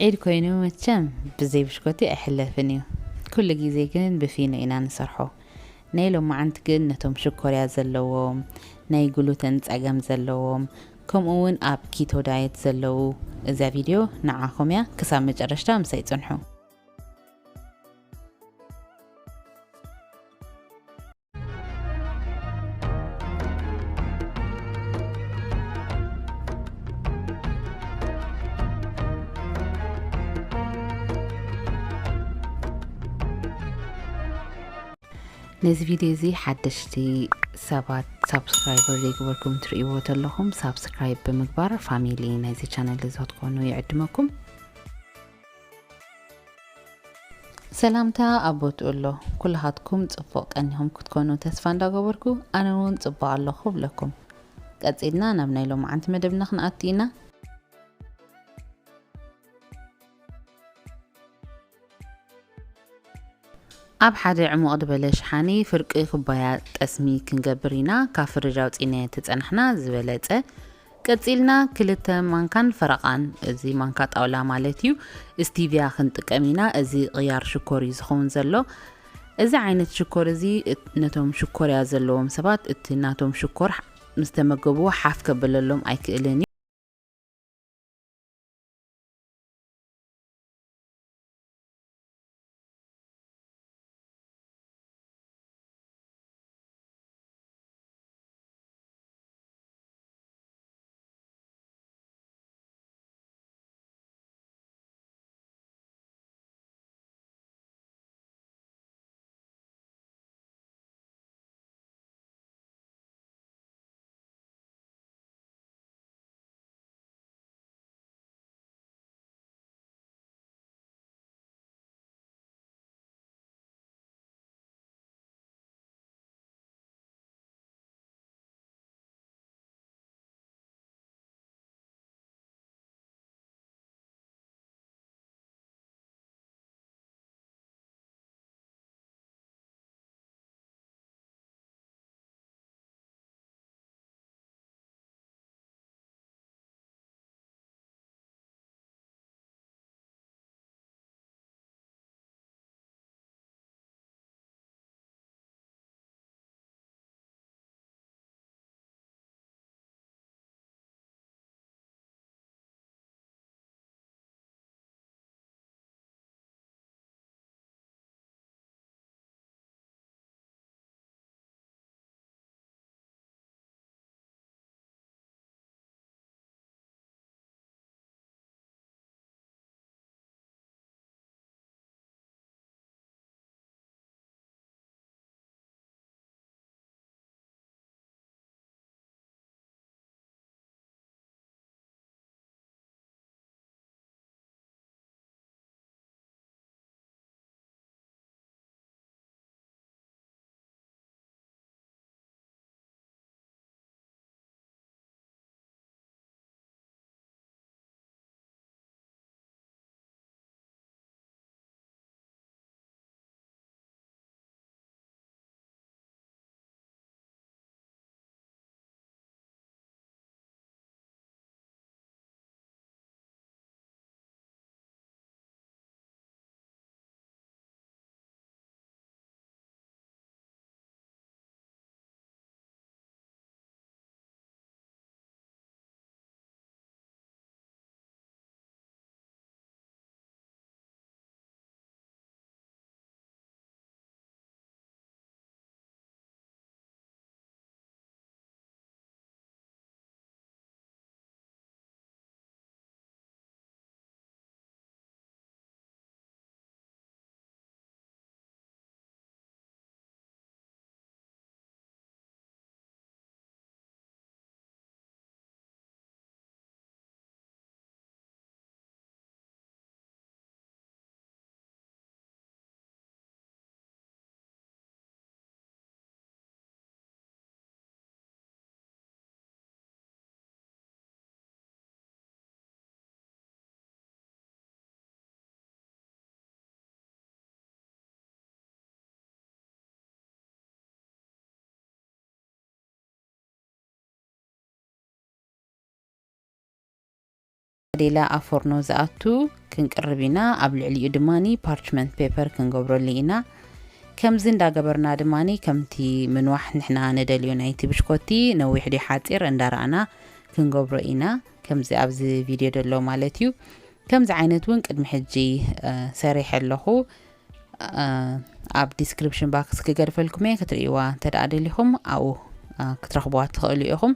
ዒድ ኮይኑ መቸም ብዘይ ብሽኮቲ ኣይሕለፍን እዩ። ኩሉ ግዜ ግን ብፊኖ ኢና ንሰርሖ። ናይ ሎማዓንቲ ግን ነቶም ሽኮርያ ዘለዎም፣ ናይ ግሉተን ጸገም ዘለዎም፣ ከምኡ እውን ኣብ ኪቶ ዳየት ዘለዉ፣ እዛ ቪድዮ ንዓኹም እያ። ክሳብ መጨረሽታ ምሳይ ጽንሑ። ነዚ ቪድዮ እዚ ሓደሽቲ ሰባት ሳብስክራይበር ዘይገበርኩም ትርእይዎ ተለኹም ሳብስክራይብ ብምግባር ፋሚሊ ናይዚ ቻነል እዚ ክትኮኑ ይዕድመኩም። ሰላምታ ኣብ ቦትኡ ኣሎ። ኩልኻትኩም ጽቡቕ ቀኒኹም ክትኮኑ ተስፋ እንዳገበርኩ ኣነ እውን ጽቡቕ ኣለኹ እብለኩም። ቀጺልና ናብ ናይ ሎማዓንቲ መደብና ክንኣቱ ኢና። ኣብ ሓደ ዕሙቕ ዝበለ ሸሓኒ ፍርቂ ኩባያ ጠስሚ ክንገብር ኢና። ካብ ፍርጅ ኣውጺእናዮ ተጸናሕና ዝበለጸ። ቀጺልና ክልተ ማንካን ፈረቓን፣ እዚ ማንካ ጣውላ ማለት እዩ፣ ስቲቪያ ክንጥቀም ኢና። እዚ ቅያር ሽኮር እዩ ዝኸውን ዘሎ። እዚ ዓይነት ሽኮር እዚ እት-፣ ነቶም ሽኮርያ ዘለዎም ሰባት እቲ ናቶም ሽኮር ምስ ተመገብዎ ሓፍ ከብለሎም ኣይክእልን እዩ። ሞዴላ ኣብ ፎርኖ ዝኣቱ ክንቅርብ ኢና። ኣብ ልዕሊኡ ድማ ፓርችመንት ፔፐር ክንገብረሉ ኢና። ከምዚ እንዳገበርና ድማ ከምቲ ምንዋሕ ንሕና ነደልዮ ናይቲ ብሽኮቲ ነዊሕ ድዩ ሓፂር እንዳረኣና ክንገብሮ ኢና። ከምዚ ኣብዚ ቪድዮ ዘሎ ማለት እዩ። ከምዚ ዓይነት እውን ቅድሚ ሕጂ ሰሪሐ ኣለኹ። ኣብ ዲስክሪፕሽን ባክስ ክገድፈልኩም እየ፣ ክትርእይዋ እንተ ደኣ ደሊኹም ኣብኡ ክትረኽብዋ ትኽእሉ ኢኹም።